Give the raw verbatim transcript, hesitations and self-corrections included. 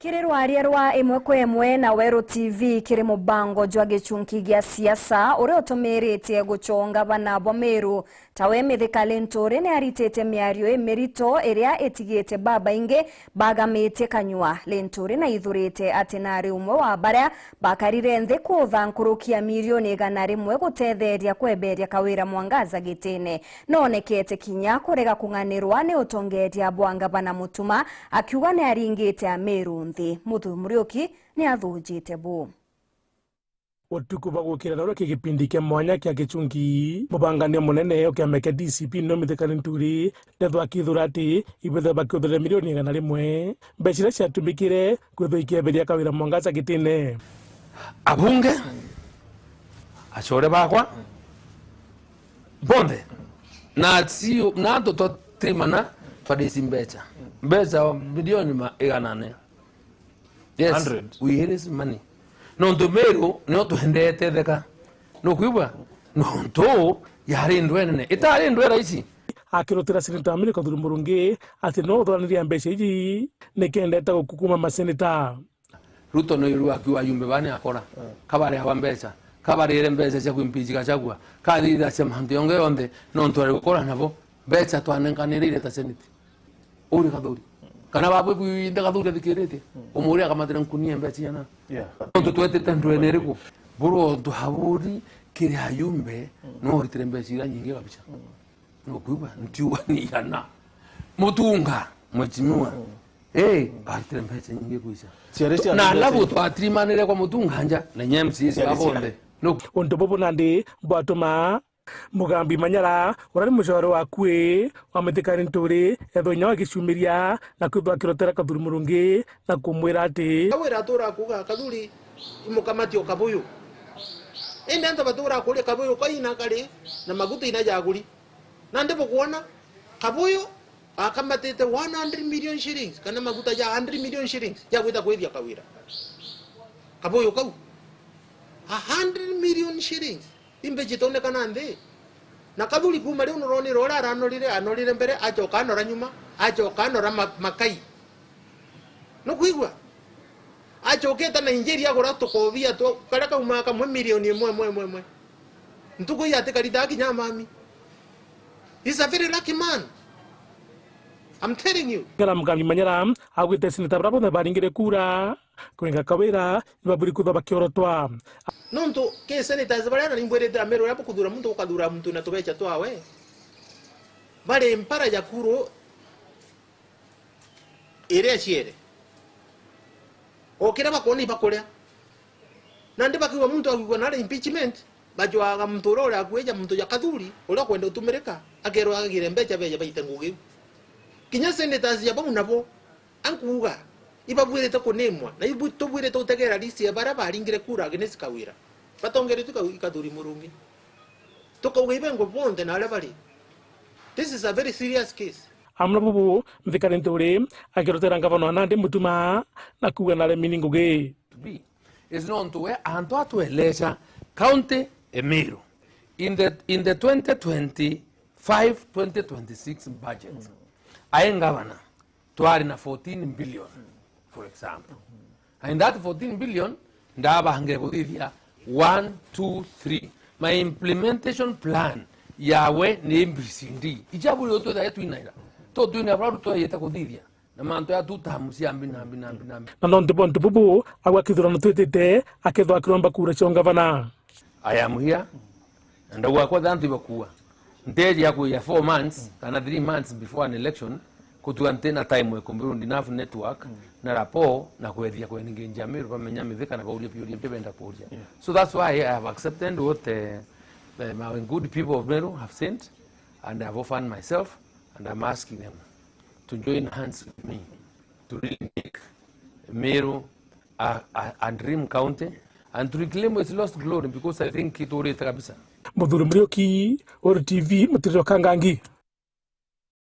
Kiri rwaria rwa imwe kwa imwe na Weru T V, kiri mubango jwa gichunki gia siasa uria utumiritie guchonga bana bwa Meru, tawe Mithika Linturi ni aritite miario imirito iria itigite babaingi bagamitie kanyua. Linturi naithurite ati nari umwe wa baria bakarire nthi kutha nkuruki ya milioni igana rimwe gutetheria kweberia Kawira Mwangaza gitine. Noonekete kinya kurega kung'anirwa ni utongeria bwa ngavana Mutuma, akiuga ni aringite Ameru nthi. Muthuuri Muriuki ni athunjite bu. Utuku bwa gukira na ruki gipindi kia mwanya kia gichunki, mubangania munene o kiama kia D C P no Mithika Linturi ndethwa akithura ati ibethe bakiuthire milioni igana rimwe, mbeca iria ciatumikire kwithwa ikieberia Kawira Mwangaza gitine. Abunge, acore bakwa bonthe, na sio, na antu twatimana twarisi mbeca, mbeca milioni ma igana ane. Yes, hundred. We raise money. Nontu Meru nio twendete theka. Nukwigua? Nontu yari ndwene nene. Itari ndwe rahisi. Akirutira Seneta Mary Kathuri Murungi ati no uthuraniria mbeca iji nikendete gukukuma maseneta. Ruto no iru akiuga ajumbe bane akora. Kabare aba mbeca. Kabarire mbeca cia kwimpeach Gachagua. Kathithacia mantu yonge yonthe. Nontu ari gukora nabo. Mbeca twanenkanire ireta seneti. Uri Kathuri. Kana babu bwinthe Kathuri athikirite. Umuri akamatira nkunia mbeca ciana. Yeah. Nontu twetite ndwene iriku? Buru ontu haburi kiri ayumbe, no oritire mbeca ira nyingi kabisa. No kuigua, ntiuga ni igana. Mutunga, mheshimiwa. Eh, aritire mbeca nyingi kuica. Ciari cia na mbeca alafu nyingi. Twatirimanire kwa Mutunga nja, na nye M C As ciari babonde. Ciari. No. Untu bubu nandi bwatuma Mugambi Manyara, uria ni mucore wa akui wa Mithika Linturi, ethwa inya wa gicumiria na kwithwa akirotera Kathuri Murungi na kumwira ati, Kawira atura kuuga, "Kathuri, imukamati o Kabuyu." Indi antu batura kuria Kabuyu kaina kari na maguta ina jaguri. Nandi bukwona, Kabuyu akamatite one hundred million shillings, kana maguta ja hundred million shillings, ja gwita kwithia Kawira. Kabuyu kau. A hundred million shillings. Imbeca itonekana nthi. Na Kathuri kuuma riu nuronire uria aranorire, anorire mbere, acoka anora nyuma, acoka anora ma-, makai. Nukwigua? Acokete Nigeria agura tukobia tu, karia kaumaga kamwe milioni imwe, imwe, imwe, imwe. Ntuku ii atikaritaga kinya mami. He's a very lucky man. I'm telling you. Ngara Mugambi Manyara augite seneta baria bonthe baringire kura kuringa Kawira nibaburi kwithwa bakiorotwa. Nontu ki senators baria na nimbwirite Ameru uria bukuthura muntu, ukathura muntu na tubeca twawe, bari mpara ya kuru iria ciere. O kiria bakwona ibakuria. Nandi bakiuga muntu akwigua nari impeachment, bajwaga muntu uria uri akuija, muntu ja Kathuri, uria ukwenda utumirika, akerwa agire mbeca beja baite ngugi iu. Kinya senators ja bau nabo, ankuuga, ibabwirite kunimwa, na ibu-, tubwirite gutegera list ya baria baringire kura against Kawira. Batongeretwe Ka-, Kathuri Murungi. Tukauga ibengwe bonthe na aria bari. This is a very serious case. Amwe na bubu, Mithika Linturi akirotera ngavana wa Nandi Mutuma na kuuga naremini ngugi. To be is nontu we antu atwelesha county Emiru in the, in the twenty twenty-five twenty twenty-six budget. Ae ngavana, twari na fourteen billion, for example. And that fourteen billion, ndabangire kuthithia one, two, three. My implementation plan yawe ni A B C D. Ijabu rio twethaga twinaira. To twinaira bura twayete kuthithia. Na mantu ya two terms ya mbi na mbi na mbi na mbi. Na nontu bwa untu bubu, agwa kithurano twitite, akethwa akiromba kura cia ungavana. I am here. Na ndauga kwothe antu ibakua. Nteji ya kuya four months, kana three monthths before an election, kutua nti na time ekumbirwo enough network, na rapport, na kwethia kwenengenja Amiru bamenya Mithika na bauria biuria biria benda kuuria. Yeah. So that's why I have accepted what, eh, eh, my good people of Meru have sent, and I have offered myself, and I'm asking them to join hands with me to really make Meru a, a, a dream county and to reclaim its lost glory, because I think iturite kabisa. Muthuri Muriuki, Weru T V, Mutiriro Kangangi.